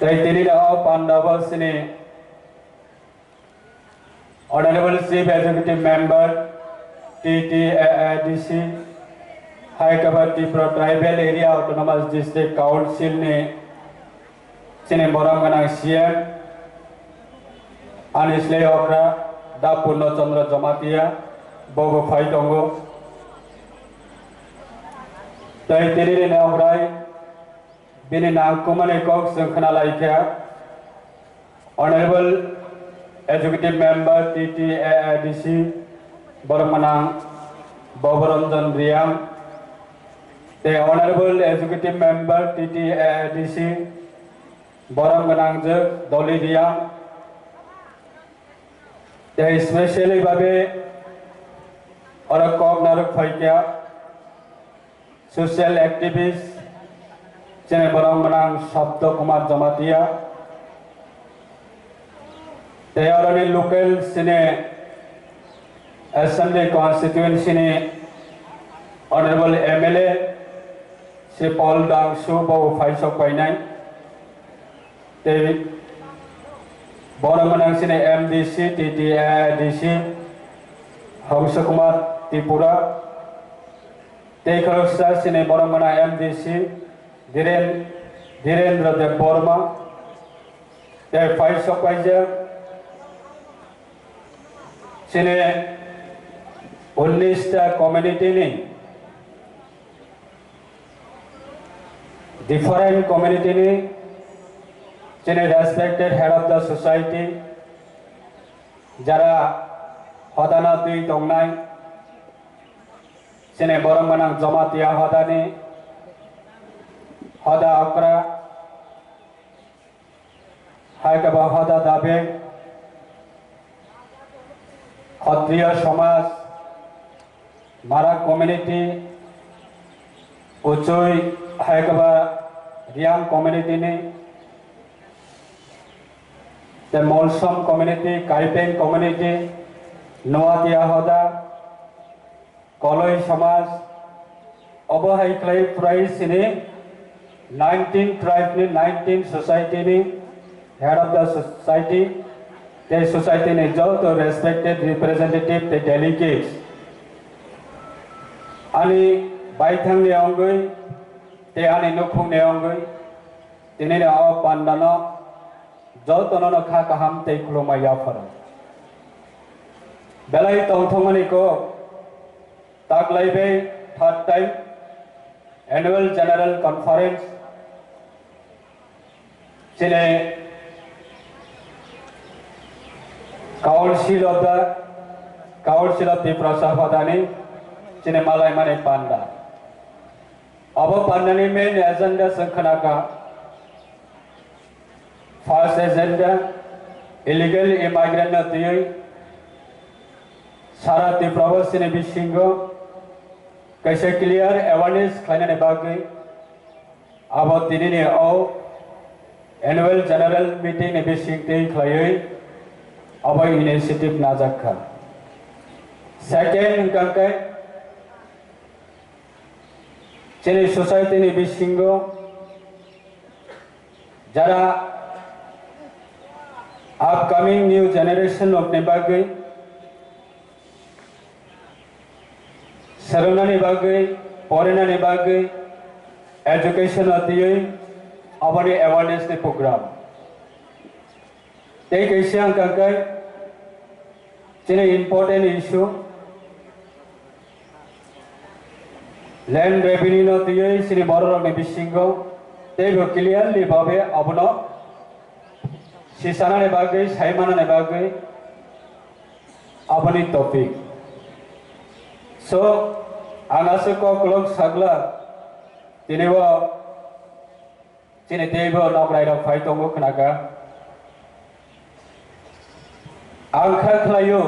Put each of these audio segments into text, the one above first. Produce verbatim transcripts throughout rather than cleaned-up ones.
Tei tini o pandao chini Honorable Chief Executive Member T T A A D C, hai khe bo Tripura Tribal Area Autonomous District Council ni chini borom gwnang C M, ani slai okra da Purno Chandra Jamatia, bobo phai tongo. Tei tini ni nokrai bini nangkukmani kok chwng khna lai kha. Honorable Executive Member T T A A D C, borom gwnang Boboranjan Reang, tei Honorable Executive Member T T A A D C, borom gwnang je Dolly Reang, tei specially babe oro kok narwk phai kha social activist, chini borom gwnang Sabto Kumar Jamatia, tei oroni local chini assembly constituency ni honorable M L A si Paul Dangsu bo phaisok painai. Tei borom gwnang chini M D C, T T A D C, Hangsa Kumar Tripura. Tei khoroksa chini borom gwnang M D C, Dhiren-, Dhirendra Deb Borma. Tei phaisok paijak chini unnish ta community ni different community ni chini respected head of the society, jara hodana twi tongnai, chini borom gwnang Jamatia hodani hoda okra, hai khe bo hoda dabe, Khatriya Samaj, Marak community, Uchui hai khe bo Reang community ni, tei Molsom community, Kaipeng community, Noatia hoda, Koloi Samaj, obo hai khlai prai chini nineteen tribe ni, nineteen society ni head of the society, tei society ni joto respected representative tei delegates, ani baithang ni ongwi tei ani nukhung ni ongwi tini ni o panda no joto no kha kaham tei khulumma yapharo. Belai tongthokmani kok, taklai bai third time annual general conference chini Council of the, Council of Tiprasa hodani chini malaimani panda. Abo pandani main agenda chwng khna kha, first agenda, illegal immigrant no twiwi sara Tripura o chini bisingo kaisa clear awareness khlainani bagwi abo tini ni o annual general meeting ni bising twi khlaiwi abo initiative najak kha. Second hwnkha khe chini society ni bisingo jara upcoming new generation rokni bagwi, swrwngnani bagwi, porinani bagwi, education o twiwi aboni awareness ni program. Tei kaisa hwnkha khe chini important issue, land revenue no twiwi chini bororokni bisingo teibo clearly babe abono sisanani bagwi, saimanani bagwi aboni topic. So, ang aswk kok kwlwng sagla tini o chini teibo nokrai rok phai tongo khna kha. Ang kha khlaio,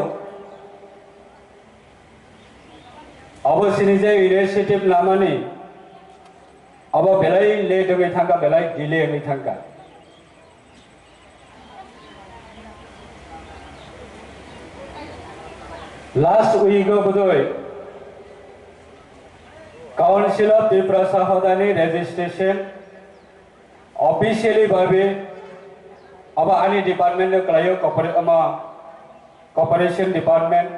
abo chini je initiative lamani, abo belai late wngwi thangkha, belai delay wngwi thangkha. Last week o bodoi Council of Tiprasa hodani registration officially babe Abo ani department no kwlaio, corpora-, ama, cooperation department.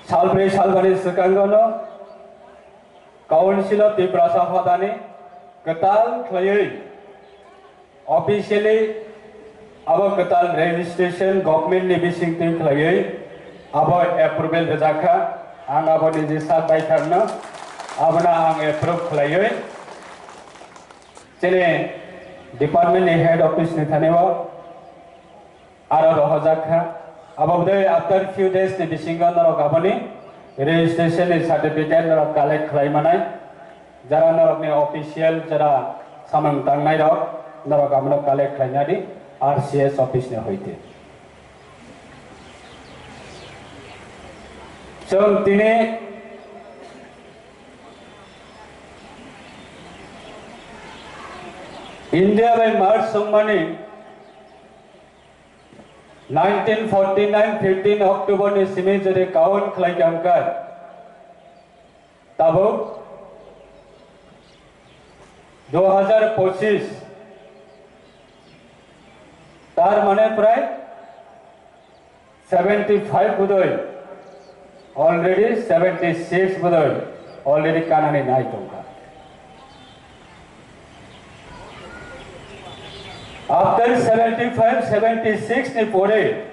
Salbrwi salbani swkango no Council of Tiprasa hodani kwtal khlaiwi, officially abo kwtal registration government ni bisingtwi khlaiwi abo approval rwjak kha. Ang abo niji sak bai thangno, abono ang approve khlaiwi chini department ni head office ni thani o aro rohorjak kha. Abo bwdai after few days ni bisingo norok aboni registration ni certificate norok collect khlai manai. Jara norokni official jara samung tangnai rok norok abono collect khlaina di R C S office ni hoite. Chwng tini India bai merge wngmani nineteen forty nine fifteen October ni simi jodi kaun khlai kha wngkha, tabuk dui hajar pochis, tar mane prai seventy five bodoi, already seventy six bodoi, already kanani nai tongkha. After seventy five, seventy six ni pore,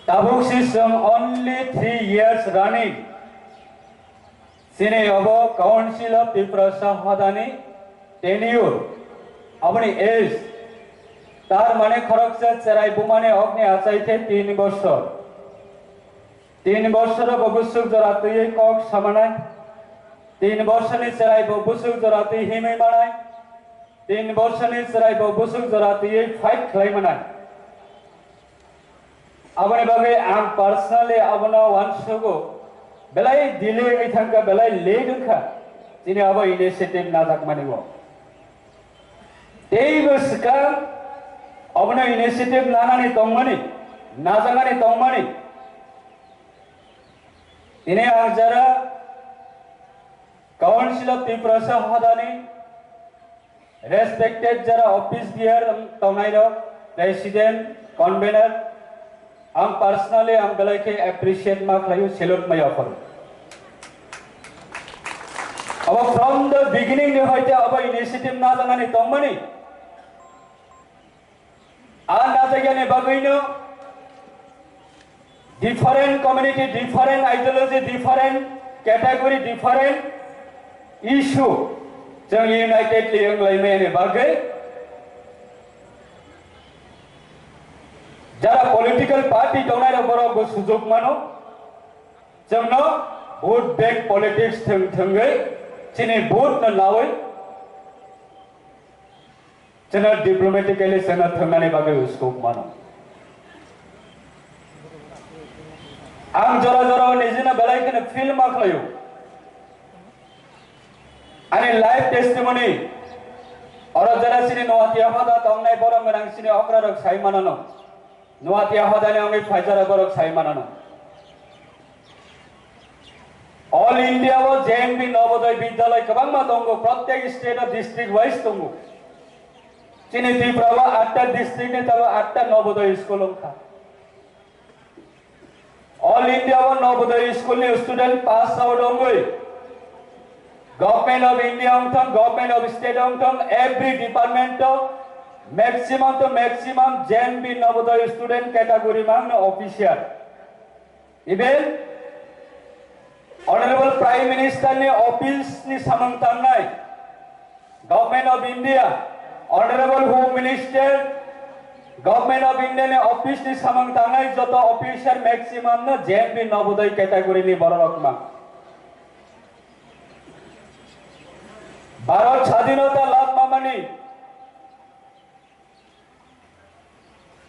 tabuk si chwng only three years running. Chini obo Council of Tiprasa hodani tenure, aboni age, tar mane khoroksa cherai bumani okni achai khe tin bosor. Tin bosoro bo busuk jora twiwi kok samanai. Tin bosoni cherai bo busuk jora twi himwi manai. Tin bosoni cherai bo busuk jora twiwi fight khlai manai. Aboni bagwi ang personally abono uansugo, belai delay wngwi thangkha, belai late wngkha chini abo initiative najakmani o. Teibo swkang abono initiative nanani tongmani, najaknani tongmani. Tini ang jara Council of Tiprasa hodani respected jara office bearer tongnai rok, president, convener, ang personally ang belai khe appreciate ma khlaio, salute ma yapharo. Abo from the beginning ni hoite abo initiative najaknani tongmani. A najakyani bagwino different community, different ideology, different category, different issue chwng unitedly wnglaimani bagwi jara political party tongnai rok borok bo sujuk mano, chwngno vote bank politics thwng thwngwi chini vote no nawi chwngno diplomatically chwngno thwngnani bagwi uskuk mano. Ang jora jora o nijino belai kheno feel ma khlaio. Ani life testimony, oro jora chini Noatia hoda tongnai borok gwnang chini okra rok sai manano. Noatia hodani wngwi phaijak borok sai manano. All India o J N V Nobodoy Vidyalay kwbangma tongo, prottek state o district wise tongo. Chini Tripura o atta district ni tabo atta Nobodoy school wngkha. All India o Nobodoy school ni student pass out wngwi Government of India wngthong, Government of State wngthong, every department o maximum to maximum J N V Nobodoy student category mangno official. Even Honorable Prime Minister ni office ni samung tangnai, Government of India, Honorable Home Minister, Government of India ni office ni samung tangnai joto officer maximum no J N V Nobodoy category ni borok rok ma. Bharat Sadhinota lab mamani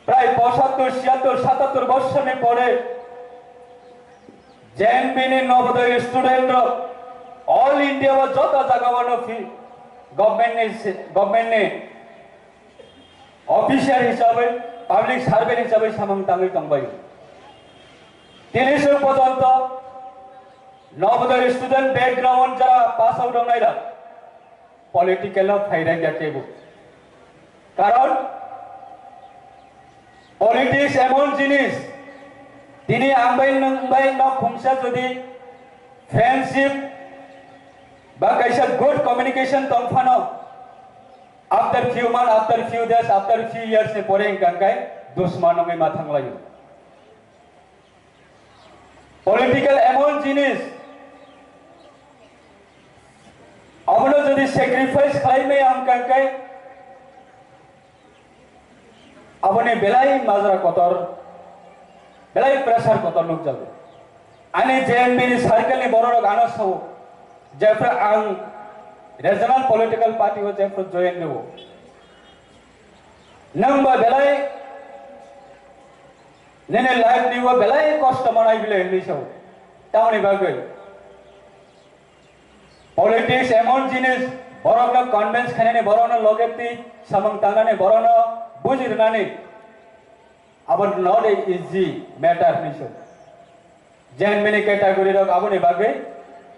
prai pochattor, chiyattor, satattor bochorni pore J N V ni Nobodoy student rok all India o joto jaga o no phi government ni se-, government ni official hisabe, public servant hisabe samung tangwi tongbai. Tini se porjonto Nobodoy student background jara pass out wngnai rok, political o phairang ya kebo. Karon politics emon jinis, tini ang bai nwng bai nok khungsa jodi friendship ba kaisa good communication tong phano, after few months, after few days, after few years ni pore hwnkha khe dushman wngwi ma thanglaio. Political emon jinis, abono jodi sacrifice khlai maya hwnkha khe, aboni belai majra kotor, belai pressure kotor nukjago. Ani J N B ni circle ni bororok ano sao, jephru ang regional political party o jephru join rwo. Nwng ba belai nini life ni o belai kosto manai bile hinwi sao. Tamoni bagwi politics emon jinis, borokno convince khainani, borokno loge twi samung tangnani, borokno buji rwnani, abo not a easy matter hinwi sao. J N B ni category rok aboni bagwi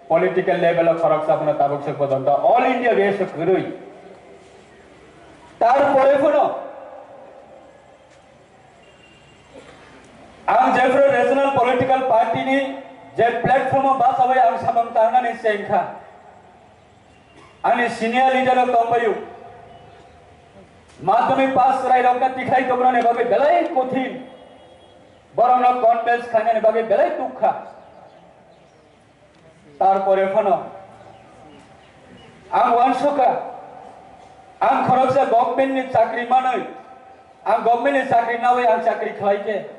political level o khoroksa phano tabuk swk pojonto all India base o kwrwi. Tarpore phano ang jephru regional political party ni je platform o bachawi ang samung tangnani chengkha. Ani senior leader rok tongbaio. Madhyamik pass chwrai rokno tikhlai tongmani bagwi belai kothin. Borokno convince khlainani bagwi belai tukha. Tarpore phano ang uansukha, ang khoroksa government ni chakri manwi, ang government ni chakri nawi ang chakri khlai khe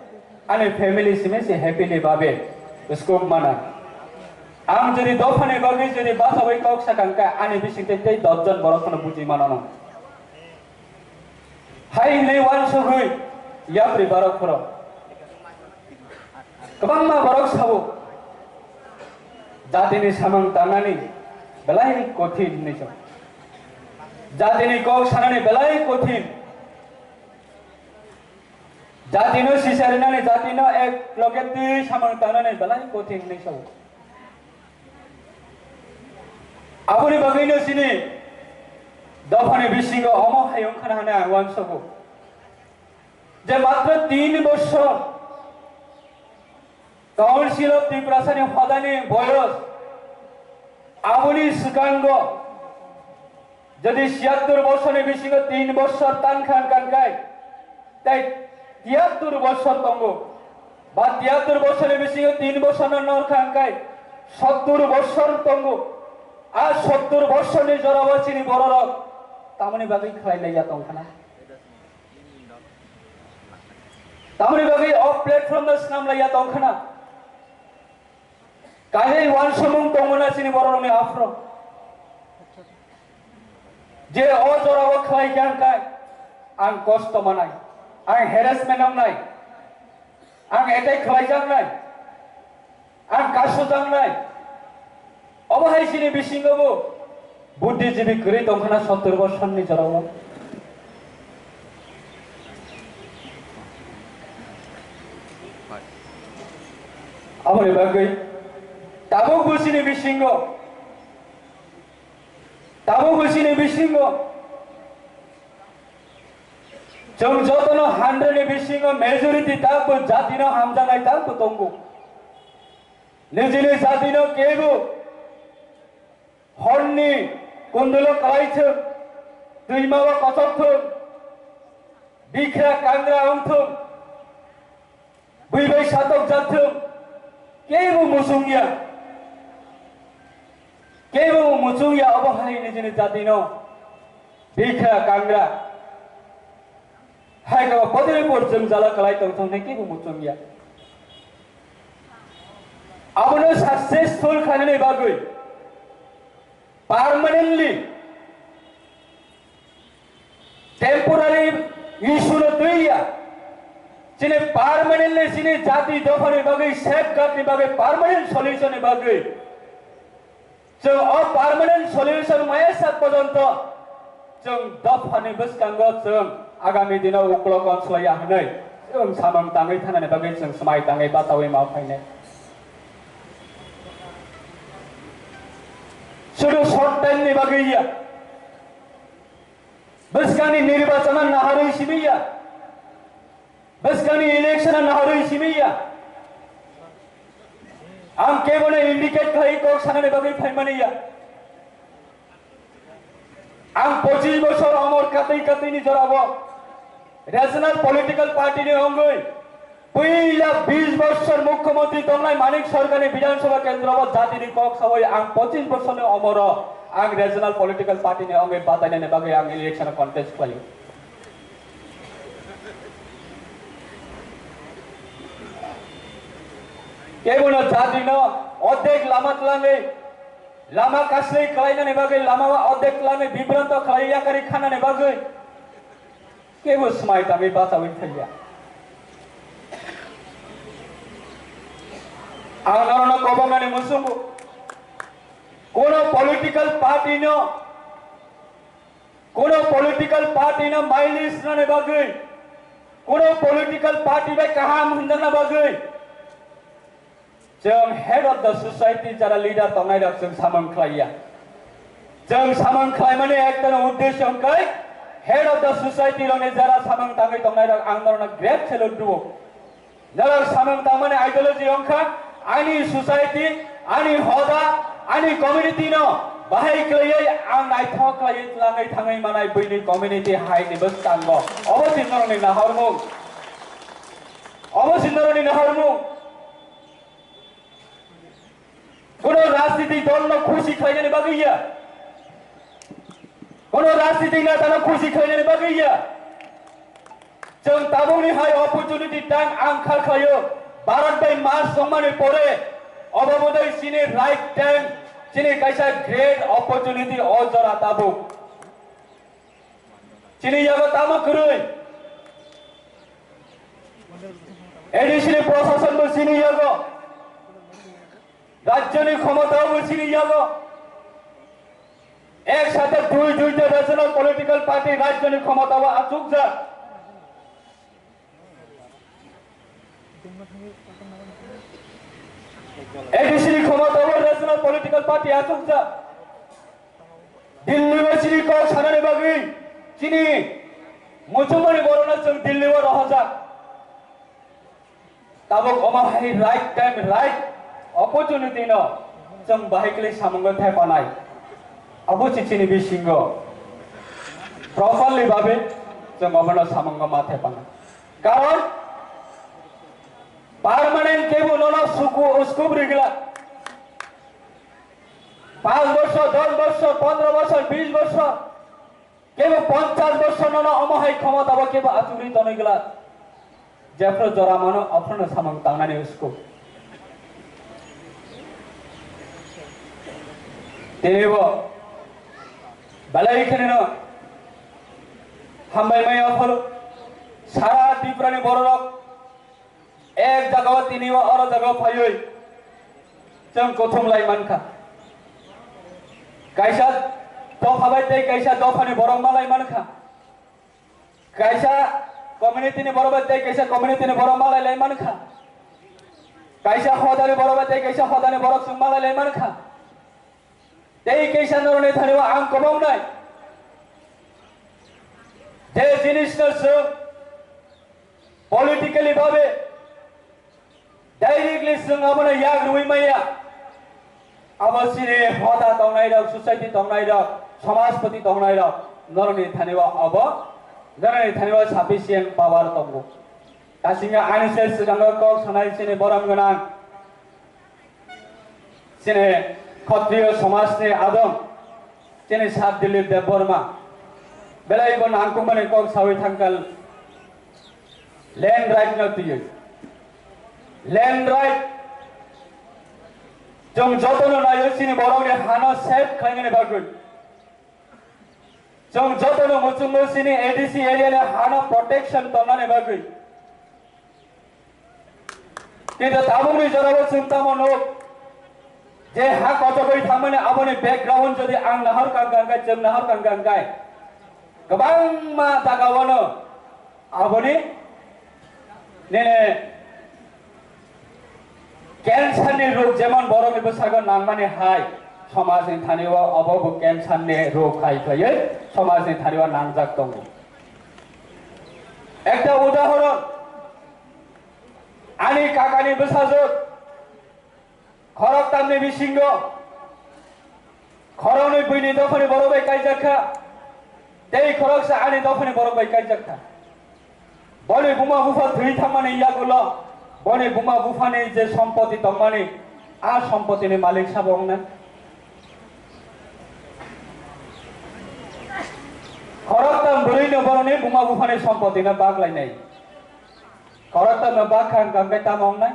ani family simi se happily babe scope mana. Ang jodi dophani bagwi jodi bachawi kok sakang khe ani bisingtwi tei dos jon borok phano buji mano. Hai hinwi uansugwi yapri borok phoro kwbangma borok sabo, jatini samung tangnani belai kothin hinwi sao. Jatini kok sanani belai kothin. Jatino sisarinani, jatino ek loge twi samung tangnani belai kothin hinwi sao. Aboni bagwino chini dophani bisingo omo hai wngkhana hwnwi ang uansugo je matro tin bosor Council of Tiprasani hodani boyos aboni swkango jodi siyattor bosorni bisingo tin bosor tankha hwnkha khe, tei tiyattor bosor tongo, ba tiyattor bosorni bisingo tin bosorno norkha hwnkhe sottor bosor tongo. A sottor bosorni jorao chini bororok tamoni bagwi khlai laiya tongkhana? Tamoni bagwi o platform no swnam laiya tongkhana? Kainwi uansukmung tongmana chini bororokni aphuru. Je o jorao khlai khe ang kai, ang kosto manai, ang harassment wngnai, ang attack khlaijaknai, ang kasojaknai. Obo hai chini bisingo bo buddhijibi kwrwi tongkhana sottor bosorni jorao. Aboni bagwi tabuk bo chini bisingo, tabuk bo chini bisingo chwng jotono hundred ni bisingo majority tabuk jatino hamjaknai tabuk tongo. Nijini jatino kebo horni kundulo kwlaithwng, twimao kochokthwng, bikra kangra wngthwng, bwi bai satokjakthwng, kebo muchungya. Kebo muchungya, obo hai nijini jatino bikra kangra. Hai khe bo podripur jwngjalo kwlai tongthok hwnwi kebo muchungya. Abono successful khlainani bagwi permanently temporary issue no twiya. Chini permanently chini jati dophani bagwi safeguard ni bagwi permanent solution ni bagwi Chwng o permanent solution maya sak porjonto chwng dophani bwskango chwng agami dino uklo konslaiya hwnwi chwng samung tangwi thanani bagwi chwng swmai tangwi bachaui ma phainai. Sudu short time ni bagwi ya. Bwskangni nirbachana naharwi simiya. Bwskangni election naharwi simiya. Ang kebono indicate khlai kok sanani bagwi phaimani ya. Ang pochis bosor omor katwi katwini jorabo regional political party ni wngwi puila bis bosor mukhyamantri tongnai Manik Sarkarni Bidhan Sabha kendro o jatini kok sawi ang pochis bosorni omoro ang regional political party ni wngwi batainani bagwi ang election contest khlaio. Kebono jatino ordek lama twlangwi, lama kasri khlainani bagwi, lama ordek twlangwi bibranto khlai yakari khanani bagwi kebo swmai tangwi bachawi thaiya. Ang norokno kobongnani muchungo, kono political party no Kono political party no mileage rwnani bagwi, kono political party bai kaham hwnjakna bagwi, chwng head of the society jara leader tongnai rok chwng samung khlaiya. Chwng samung khlaimani ekta no uddesho hwnkhe head of the society rokni jara samung tangwi tongnai rok ang norokno great salute rwo. Norok samung tangmani ideology wngkha, ani society, ani hoda, ani community no bahai khlaiwi ang naithok khlaiwi twlangwi thangwi manai buini community hai ni bwskango. Obo se norokni nahormung. Obo se norokni nahormung. Kono rajnitik dol no khusi khlainani bagwi ya. Kono rajnitik neta no khusi khlainani bagwi ya. Chwng tabukni hai opportunity time ang kha khlaio. Bharat bai mas songmani pore obo bodoi chini right time, chini kaisa great opportunity o jora tabuk. Chini yago tamo kwrwi. A D C ni prosason bo chini yago. Rajyoni khomotao bo chini yago. Ek sathe dui duita regional political party rajyoni khomotao achukjak. A D C ni khomotao regional political party achukjak. Delhi o chini kok sanani bagwi chini muchungmani borokno chwng Delhi o rohorjak. Tabuk omo hai right time, right opportunity no chwng bahai khlai samungo thepanai. Abo se chini bisingo properly babe chwng omono samungo ma thepanai. Karon permanent kebo nono suku uskup rigla. Panch borsor, dos borsor, pondro borsor, bis borsor, kebo ponchas borsor nono omo hai khomotabo kebo achugri tonwi gla. Jephru jora mano, aphruno samung tangnani usku. Tinibo belai kheneno hambai maya phalo sara Tripurani bororok ek jagao tini o oro jagao phaiwi chwng kuthum lai mankha. Kaisa dopha bai tei kaisa dophani borok malai mankha. Kaisa community ni borok bai tei kaisa community ni borok malai lai mankha. Kaisa hodani borok bai tei kaisa hodani borok chwng malai lai mankha. Tei kaisa noroni thani o ang kwbang nai. Je jinis no chwng politically babe directly chwng abono yak rwui maya. Abo chini hoda tongnai rok, society tongnai rok, somajpati tongnai rok, noroni thani o abo, noroni thani o sufficient power tongo. Kasingya ani se swkango kok sanai chini borom gwnang. Chini Khatriyo somajni adong, chini Sir Dilip Debbarma, belai bo nangkukmani kok sawi thangkal land right no twiwi. Land right, chwng jotono naio chini borokni hano save khlainani bagwi. Chwng jotono muchungo chini A D C area ni hano protection tonnani bagwi. Kintu tabukni jorao chwng tamo nuk je ha kochogwi thangmani aboni background jodi ang nahor kang kang khe, chwng nahor kang kang khe kwbangma jagao no aboni nini cancer ni rog jemon borokni bwskango nangmani hai. Somajni thani o obo bo cancer ni rog hai khlaiwi somajni thani o nangjak tongo. Ekta udahoron, ani kakani bwsajwk khoroktamni bisingo khoroknwi buini dophani borok bai kaijak kha, tei khoroksa ani dophani borok bai kaijak kha. Boni buma bupha thwi thangmani yagulo boni buma buphani je sompoti tongmani, a sompotini malik sabo wngnai? Khoroktam bwrwino boroni buma buphani sompotino bak lainai. Khoroktamno bak kha wngkha hwnkhe tamo wngnai?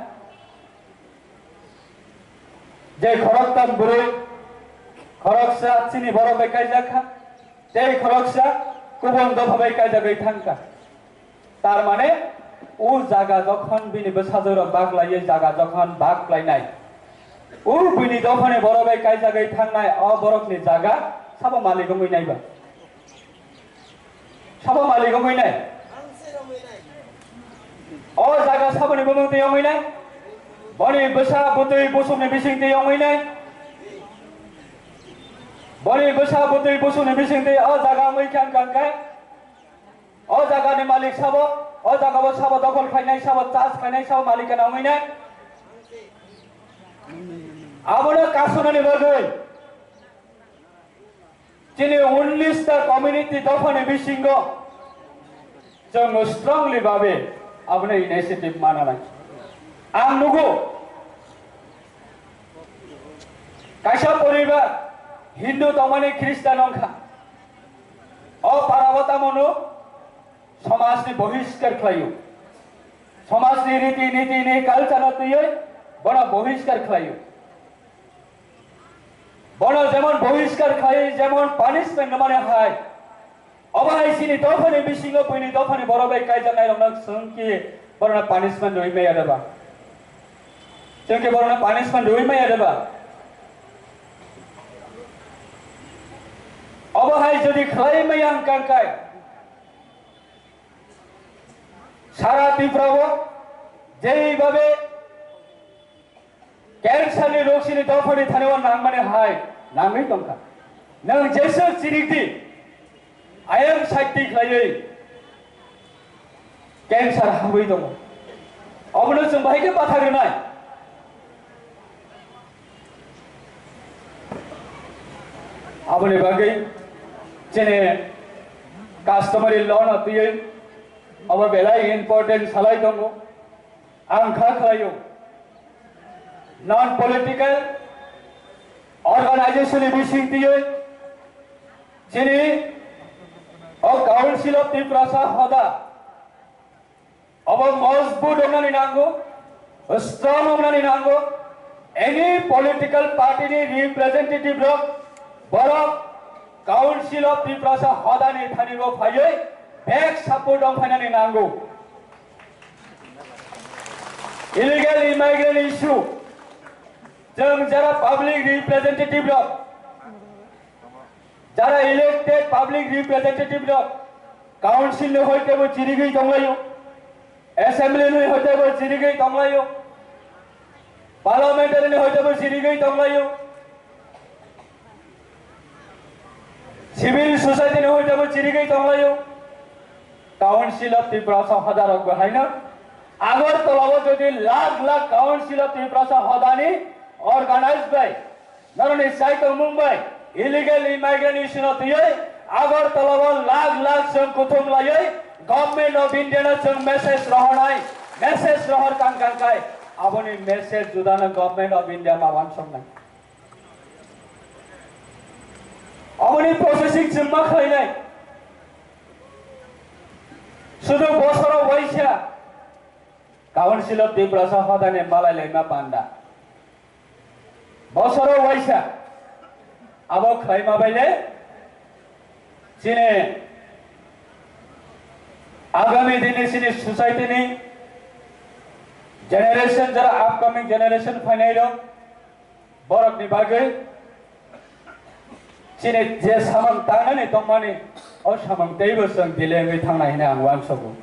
Je khoroktam bwrwi, khoroksa chini borok bai kaijak kha, tei khoroksa kubun dopha bai kaijagwi thang kha. Tar mane, o jaga jokhon bini bwsajwk rok bak laiwi jaga jokhon bak lainai, o bini dophani borok bai kaijagwi thangnai o borokni jaga sabo malik wngwi nai ba? Sabo malik wngwi nai? O jaga saboni bumung twi wngwi nai? Boni bwsa bwtwi busukni bising twi wngwi nai? Boni bwsa bwtwi busukni bising twi o jaga wngwi khe wngkha khe, o jagani malik sabo, o jagao sabo dokhol khlainai, sabo chas khlainai, sabo malikana wngwi nai? Abono kasunani bagwi chini unnish ta community dophani bisingo chwng strongly babe abono initiative mananai. Ang nugo, kaisa poribar Hindu tongmani Christian wngkha. O parao tamo no somajni bohiskar khlaio. Somajni riti niti ni culture no twiwi bono bohiskar khlaio. Bono jemon bohiskar khlai, jemon punishment rwmani hai, obo hai chini dophani bisingo buini dophani borok bai kaijaknai rokno chwng ki borokno punishment rwi maya rwba? Chwng ki borokno punishment rwi maya rwba? Obo hai jodi khlai maya wngkha khe, sara Tripura o jei babe cancer ni rog chini dophani thani o nangmani hai nangwi tongkha. Nwng jeswk chirik di, ayang sakti khlaiwi cancer habwi tongo. Obono chwng bahai khe bathak rwnai. Aboni bagwi chini customary law no twiwi obo belai important salai tongo. Ang kha khlaio, non political organization ni bising twiwi chini o Council of Tiprasa hoda obo mojbut wngnani nango, strong wngnani nango. Any political party ni representative rok borok Council of Tiprasa hodani thani bo phaiwi bek support wng phainani nango. Illegal immigrant issue, chwng jara public representative rok, jara elected public representative rok council ni hoite bo chirigwi tonglaio, assembly ni hoite bo chirigwi tonglaio, parliamentary ni hoite bo chirigwi tonglaio, civil society ni hoite bo chirigwi tonglaio. Council of Tiprasa hoda rok bo haino Agartala o jodi lakh lakh Council of Tiprasa hodani organize bai noroni sai tongmung bai illegal immigrant issue no twiwi Agartala o lakh lakh chwng kuthum laiwi Government of India no chwng message rohornai, message rohor kang kang kai, aboni message juda no Government of India ma wansoknai. Aboni processing chwng ma khlainai. Sudu bosoro waisa Council of Tiprasa hodani malai laima panda. Bosoro waisa abo khlaima baile chini agami dini chini society ni generation, jara upcoming generation phainai rok, borokni bagwi chini je samung tangnani tongmani, o samung teibo chwng delay wngwi thangnai hwnwi ang uansogo.